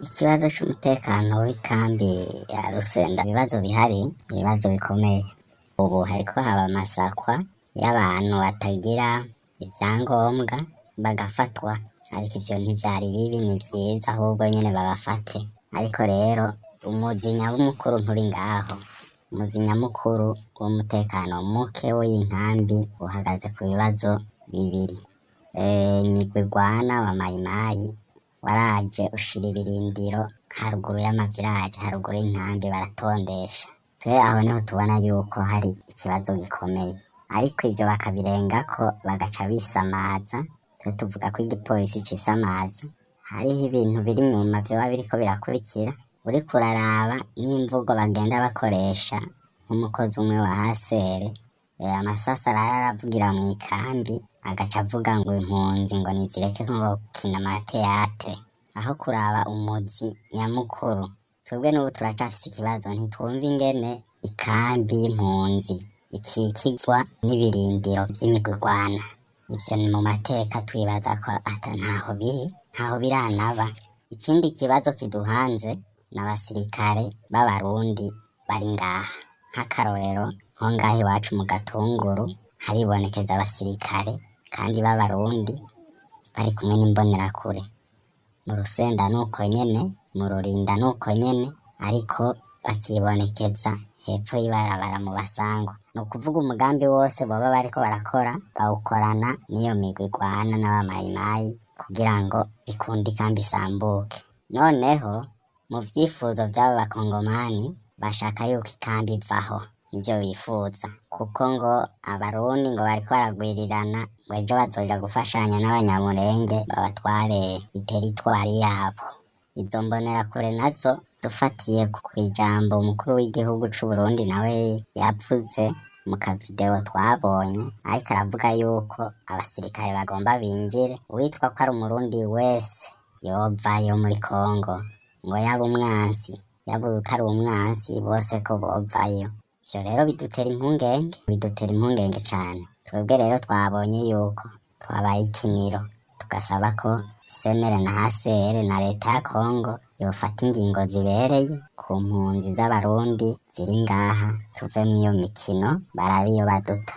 Ikibazo c'umutekano w'ikambi ya Rusenda, ibibazo bihari, ibibazo bikomeye. Ubu hariko haba amasakwa y'abantu batagira ivyangombwa bagafatwa, ariko ivyo ntivyari bibi, ni vyiza ahubwo nyene babafate. Ariko rero umuzinya w'umukuru nturi ngaho. Umuzinya mukuru w'umutekano muke w'inkambi uhagaze ku bibazo bibiri. Imigwi igwana wa mayimayi waraje ushira ibirindiro haruguru y'amaviraje, haruguru y'inkambi baratondesha. Twe aho niho tubona yuko hari ikibazo gikomeye, ariko ivyo bakabirengako bagaca bisamaza. Twe tuvuga ko igipolisi cisamaza, hariho ibintu biri inyuma vyoba biriko birakurikira. Uriko uraraba n'imvugo bagenda bakoresha, nk'umukozi umwe wa hasere, amasasi arara aravugira mw'ikambi, agaca avuga ngo impunzi ngo nizireke ngo gukina amateatre, aho kuraba umuzi nyamukuru. Twebwe n'ubu turacafise ikibazo, ntitwumva ingene ikambi y'impunzi ikikizwa n'ibirindiro vy'imigurwana. Ivyo ni mu mateka, twibaza ko ata ntaho biri, ntaho biranaba. Ikindi kibazo kiduhanze ni abasirikare b'Abarundi bari ngaha. Nk'akarorero, nko ngaha iwacu mu Gatunguru haribonekeza abasirikare kandi b'Abarundi bari kumwe n'imbonerakure. Mu Rusenda nuko nyene, mu Rurinda nuko nyene, ariko bakibonekeza hepfo y'ibarabara mu Basangwa. Ni ukuvuga umugambi wose boba bariko barakora bawukorana n'iyo migwi igwana n'abamayimayi kugira ngo bikunde ikambi isambuke. Noneho mu vyifuzo vy'aba bakongomani bashaka yuko ikambi ivaho, nivyo bifuza, kuko ngo Abarundi ngo bariko baragwirirana, ngo ejo bazoja gufashanya n'Abanyamurenge babatware iteritwari yabo. Izo mbonerakure nazo, dufatiye kw'ijambo umukuru w'igihugu c'Uburundi nawe yavuze mu kavideo twabonye, ariko aravuga yuko abasirikare bagomba binjire, uwitwa ko ari Umurundi wese yovayo muri Kongo, ngo yaba umwansi yaba utari umwansi bose ko bovayo. Ivyo rero bidutera impungenge, bidutera impungenge cane. Twebwe rero twabonye yuko twabaye ikiniro, tugasaba ko senere na hasere na leta ya Kongo yofata ingingo zibereye ku mpunzi z'Abarundi ziri ngaha, tuve mw'iyo mikino, barabe iyo baduta.